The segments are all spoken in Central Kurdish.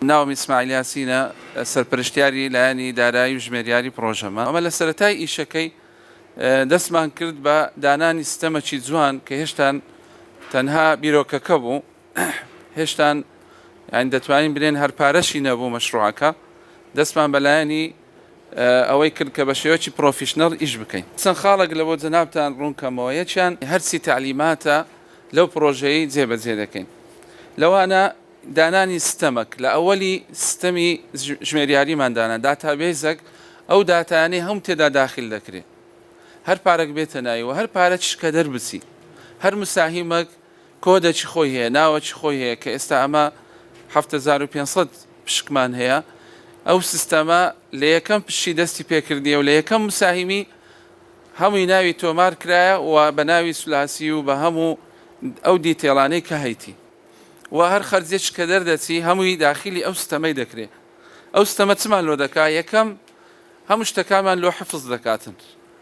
ناوم ئیسماعیل یاسینە، سەرپەرشتیاری لایەنی دارایی و ژمێریاری پڕۆژەمە. ئەمە لە سەرەتای ئیشەکەی دەستمان کرد بە دانانی ستەمەکی جوان کە هێشتان تەنها بیرۆکەکە بوو، هێشتان یانی دەتوانین بلێن هەر پارەشی نەبوو مەشروعەکە، دەستمان بە لایەنی ئەوەی کرد کە بە شێوەکی professional ئیش بکەین. چەند خاڵێک لە بۆ جەنابتان ڕوون کەمەوە، یەکیان هەرچی تەعلیماتە لەو پڕۆژەیەی جێبەجێ دەکەین، لەوانە دانانی ستەمەک، لە ئەوەلی ستەمی ژمێریاریمان دانا، database ەک، ئەو داتایانەی هەموو تێدا داخیل دەکرێ، هەر پارەک بێتە ناوی و هەر پارەکیش کە دەربچی، هەر مساهیمەک کۆدەکی خۆی هەیە، ناوەکی خۆی هەیە کە ئێستا ئەمە 7500 پشکمان هەیە، ئەو سیستەمە لە یەکەم پشکی دەستی پێکردیە و لە یەکەم مساهیمی هەمووی ناوی تۆمار کرایە و بە ناوی سولاسی و بە هەموو ئەو detail انەی کە هەیتی و هەر خەرجیەکی کە دەردەچی هەمووی داخیلی ئەو ستەمەی دەکرێ. ئەو ستەمە چمان لۆ دەکا؟ یەکەم هەموو شتەکانمان لۆ حفز دەکاتن،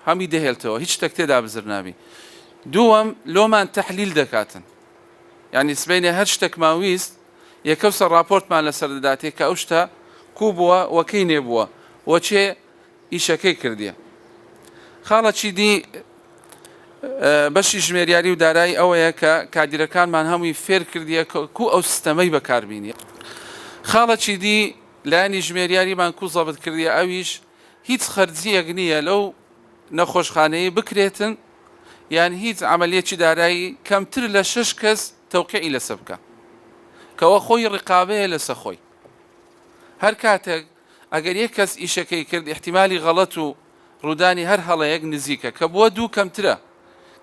هەمووی دەهێلتەوە، هیچ شتەک تێدا بزر نابی. دووەم لۆمان تەحلیل دەکاتن، یانی سبەینێ هەر شتەکمان ویست یەکەوسە ڕاپۆرتمان لەسەر دەداتێ کە ئەو شتە کوو بووە و کەی نێ بووە و کێ ئیشەکەی کردیە. خاڵەکی دی بەشی ژمێریاری و دارایی ئەوەیە کە کادیرەکانمان هەمووی فێر کردیە کە کوو ئەو سیستەمەی بەکاربینی. خاڵەکی دی لایەنی ژمێریاریمان کوو زەبت کردیە ئەویش هیچ خەرجیەک نییە لەو نەخۆشخانەیە بکرێتن یان هیچ عەمەلیەکی دارایی کەمتر لە شەش کەس تەوقیعی لەسە بکا کەوە خۆی ڕقابەیە لەسە خۆی هەر کاتێک ئەگەر یەک کەس ئیشەکەی کرد ئیحتیمالی غەڵەت و ڕوودانی هەر هەڵەیەک نزیکە کە بووە دوو کەمترە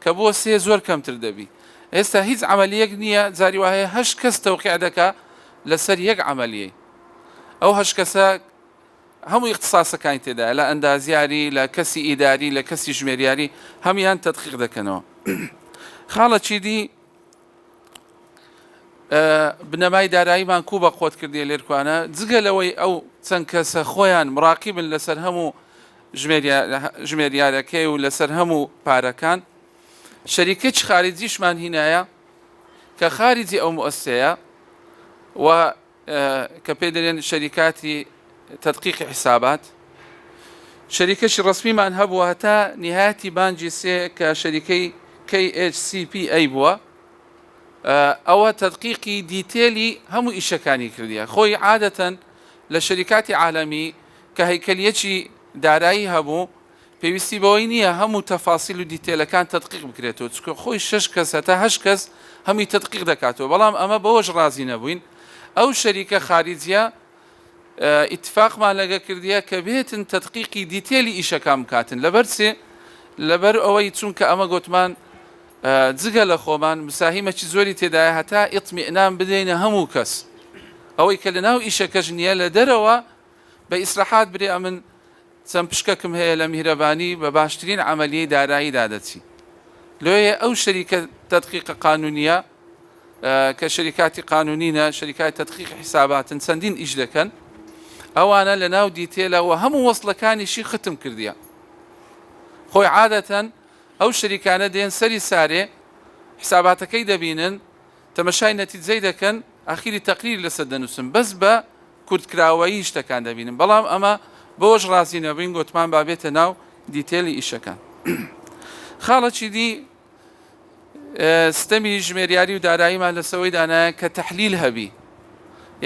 کە بووە سێ زۆر کەمتر دەبی ئێستا هیچ عەمەلیەک نییە جاری وا هەیە هەشت کەس تەوقیع دەکا لەسەر یەک عەمەلیەی ئەو هەشت کەسە هەموو ئیختساسەکانی تێدایە لە ئەندازیاری لە کەسی ئیداری لە کەسی ژمێریاری هەموان تەدقیق دەکەنەوە خاڵەکی دی بنەمای داراییمان کو بە قوت کردیە لێرکوانە جگە لەوەی ئەو چەند کەسە خۆیان مراقیبن لەسەر هەموو ژمێریارەکەی و لەسەر هەموو پارەکان شەریکەی خارجیشمان هینایە کە خارجی ئەو موئەسسەیە و کە پێی دەلێن شەریکاتی تدقیقی حسابات شەریکەشی ڕەسمیمان هەبووە هەتا نیهایەتی بانجی سێ کە شەریکەی KHCPA بووە ئەوە تدقیقی detail ی هەموو ئیشەکانی کردیە خۆی عادەتەن لە شەریکاتی عالەمی کە هەیکەلیەکی دارایی هەبوو پێویستی بەوەی نییە هەموو تەفاسیل و detail ەکان تەدقیق بکرێتەوە، چونکە خۆی شەش کەس هەتا هەشت کەس هەمووی تەدقیق دەکاتەوە، بەڵام ئەمە بەوەش ڕازی نەبووین، ئەو شەریکە خاریجیە ئیتفاقمان لەگە کردیە کە بێتن تەدقیقی detail ی ئیشەکان بکاتن، لەبەر چێ؟ لەبەر ئەوەی چونکە ئەمە گۆتمان جگە لە خۆمان مساهیمەکی زۆری تێدایە هەتا ئیتمیئنان بدەینە هەموو کەس ئەوەی کە لەناو ئیشەکەش نییە لە دەرەوە بە ئیسراحات برێ ئەمن چەند پشکەکم هەیە لە میهرەبانی بە باشترین عەمەلیەی داراییدا دەچی لۆیە ئەو شەریکە تەدقیقە قانونیە کە شەریکاتی قانونینە شەریکای تەدقیق حیساباتن چەندین ئیش دەکەن ئەوانە لە ناو detail ە و هەموو وەصلەکانیشی ختم کردیە خۆی عادەتەن ئەو شەریکانە دێن سەری سارێ حساباتەکەی دەبینن تەمەشای نەتیجەی دەکەن ئاخیری تەقریری لەسەر دەنووسن بەس بە کورتکراوەیی شتەکان دەبینم بەڵام ئەمە بەوەش ڕازی نەبووین گۆتمان با بێتە ناو detail ی ئیشەکان. خاڵەکی دی ستەمی ژمێریاری و داراییمان لەسەوەی دانایە کە تەحلیل هەبی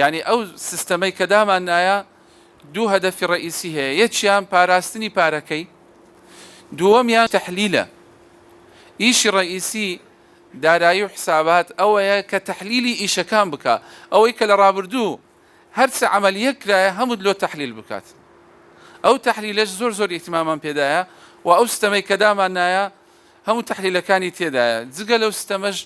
یعنی ئەو سیستەمەی کە دامان نایە دوو هەدەفی ڕئیسی هەیە یەکیان پاراستنی پارەکەی دووەمیان تەحلیلە ئیشی ڕئیسی دارایی و حسابات ئەوەیە کە تەحلیلی ئیشەکان بکا ئەوەی کە لە ڕابردوو هەر چ عەمەلیەک کرایە هەمووت لۆ تەحلیل بکات ئەو تەحلیلەش زۆر زۆر ئیهتیمامان پێدایە و ئەو ستەمەی کە دامان نایە هەموو تەحلیلەکانی تێدایە جگە لەو ستەمەش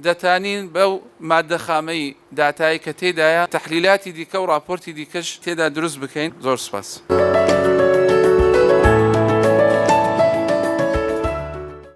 دەتانین بەو مادە خامەی داتای کە تێدایە تەحلیلاتی دیکە و ڕاپۆرتی دیکەش تێدا دروست بکەین زۆر سوپاس.